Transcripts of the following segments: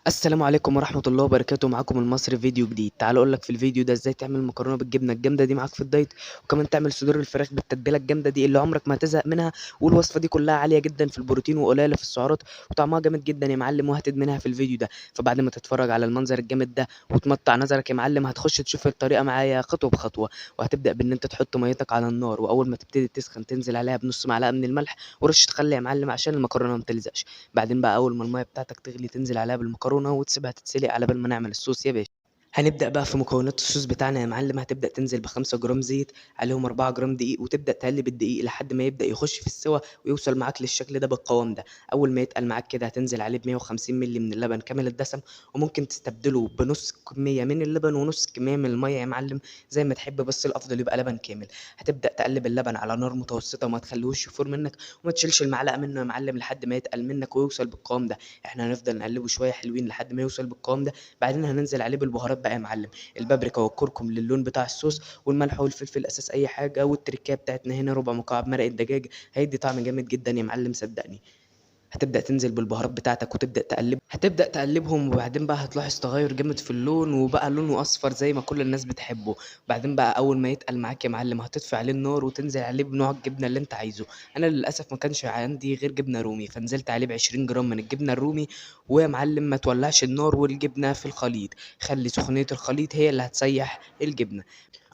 السلام عليكم ورحمة الله وبركاته. معاكم المصري فيديو جديد. تعالوا اقول لك في الفيديو ده ازاي تعمل مكرونة بالجبنة الجامدة دي معاك في الدايت، وكمان تعمل صدور الفراخ بالتتبيلة الجامدة دي اللي عمرك ما هتزهق منها. والوصفة دي كلها عالية جدا في البروتين وقليلة في السعرات وطعمها جامد جدا يا معلم، وهتدمنها في الفيديو ده. فبعد ما تتفرج على المنظر الجامد ده وتمطع نظرك يا معلم، هتخش تشوف الطريقة معايا خطوة بخطوة. وهتبدأ بان انت تحط ميتك على النار، واول ما تبتدي تسخن تنزل عليها بنص معلقة من الملح ورشة خل يا معلم عشان المكرونة ما تلزقش. بعدين بقى اول ما المية بتاعتك تغلي تنزل عليها بالمكرونة وتسيبها تتسلق على بال ما نعمل الصوص يا باشا. هنبدأ بقى في مكونات الصوص بتاعنا يا معلم. هتبدأ تنزل ب5 جرام زيت، عليهم 4 جرام دقيق، وتبدأ تقلب الدقيق لحد ما يبدأ يخش في السوى ويوصل معاك للشكل ده بالقوام ده. أول ما يتقل معاك كده هتنزل عليه بمية وخمسين مللي من اللبن كامل الدسم، وممكن تستبدله بنص كمية من اللبن ونص كمية من المية يا معلم زي ما تحب، بس الأفضل يبقى لبن كامل. هتبدأ تقلب اللبن على نار متوسطة وما تخليهوش يفور منك، وما تشيلش المعلقة منه يا معلم لحد ما يتقل منك ويوصل بالقوام ده. احنا هنفضل نقلبه شوية حلوين لحد ما يوصل بالقوام ده. بعدين هننزل عليه بالبهارات بقى يا معلم، البابريكا والكركم للون بتاع الصوص، والملح والفلفل اساس اي حاجه، والتركيه بتاعتنا هنا ربع مكعب مرق الدجاج هيدي طعم جامد جدا يا معلم صدقني. هتبدا تنزل بالبهارات بتاعتك وتبدا تقلب، هتبدا تقلبهم، وبعدين بقى هتلاحظ تغير جامد في اللون، وبقى لونه اصفر زي ما كل الناس بتحبه. بعدين بقى اول ما يتقل معاك يا معلم هتطفي عليه النار وتنزل عليه بنوع الجبنه اللي انت عايزه. انا للاسف ما كانش عندي غير جبنه رومي، فنزلت عليه ب20 جرام من الجبنه الرومي. ويا معلم ما تولعش النار والجبنه في الخليط، خلي سخونيه الخليط هي اللي هتسيح الجبنه.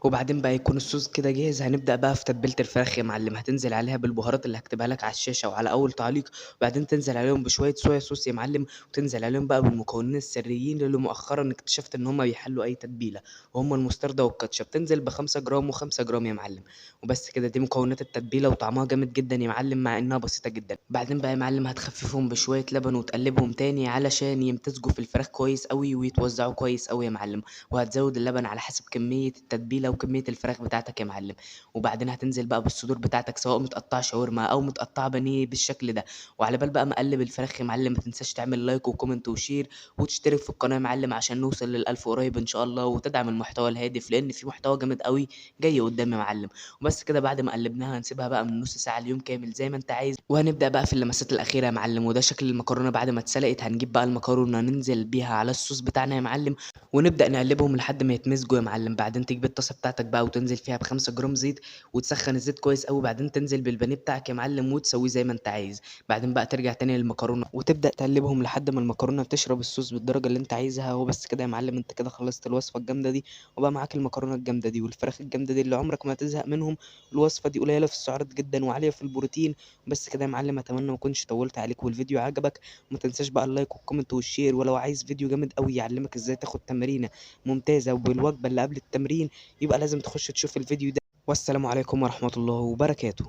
وبعدين بقى يكون الصوص كده جاهز. هنبدأ بقى في تتبيلة الفراخ يا معلم. هتنزل عليها بالبهارات اللي هكتبها لك على الشاشة وعلى أول تعليق، وبعدين تنزل عليهم بشوية صويا صوص يا معلم، وتنزل عليهم بقى بالمكونين السريين اللي مؤخرا اكتشفت إن هما بيحلوا أي تتبيلة، وهم المستردة والكاتشب. تنزل ب5 جرام و5 جرام يا معلم، وبس كده. دي مكونات التتبيلة وطعمها جامد جدا يا معلم مع إنها بسيطة جدا. بعدين بقى يا معلم هتخففهم بشوية لبن وتقلبهم تاني علشان يمتزجوا في الفراخ كويس قوي ويتوزعوا كويس قوي يا معلم. وهتزود اللبن على حسب كمية التتبيلة وكمية الفراخ بتاعتك يا معلم. وبعدين هتنزل بقى بالصدور بتاعتك سواء متقطعة شاورما أو متقطعة بانيه بالشكل ده. وعلى بال بقى ما اقلب الفراخ يا معلم ما تنساش تعمل like و comment و share وتشترك في القناة يا معلم عشان نوصل لل1000 قريب إن شاء الله، وتدعم المحتوى الهادف لأن في محتوى جامد قوي جاي قدام يا معلم. وبس كده بعد ما قلبناها هنسيبها بقى من نص ساعة ليوم كامل زي ما انت عايز. وهنبدأ بقى في اللمسات الأخيرة يا معلم. وده شكل المكرونة بعد ما اتسلقت. هنجيب بقى المكرونة ننزل بيها على الصوص بتاعنا يا معلم ونبدأ نقلبهم لحد ما يتمزجوا يا معلم. بعدين تجيب الطاسة بتاعتك بقى وتنزل فيها ب5 جرام زيت وتسخن الزيت كويس قوي. بعدين تنزل بالبانيه بتاعك يا معلم وتسويه زي ما انت عايز. بعدين بقى ترجع تاني للمكرونة وتبدأ تقلبهم لحد ما المكرونة تشرب الصوص بالدرجة اللي انت عايزها. وبس كده يا معلم انت كده خلصت الوصفة الجامدة دي، وبقى معاك المكرونة الجامدة دي والفراخ الجامدة دي اللي عمرك ما هتزهق منهم. الوصفة دي قليلة في السعرات جدا وعالية في البروتين. بس كده يا معلم، اتمنى ما اكونش طولت عليك والفيديو عجبك. وما تنساش بقى ال like وال comment وال share. ولو عايز فيديو جامد قوي يعلمك ازاي تاخد تمرينة ممتازة وبالوجبة اللي قبل التمرين، يبقى لازم تخش تشوف الفيديو ده. والسلام عليكم ورحمة الله وبركاته.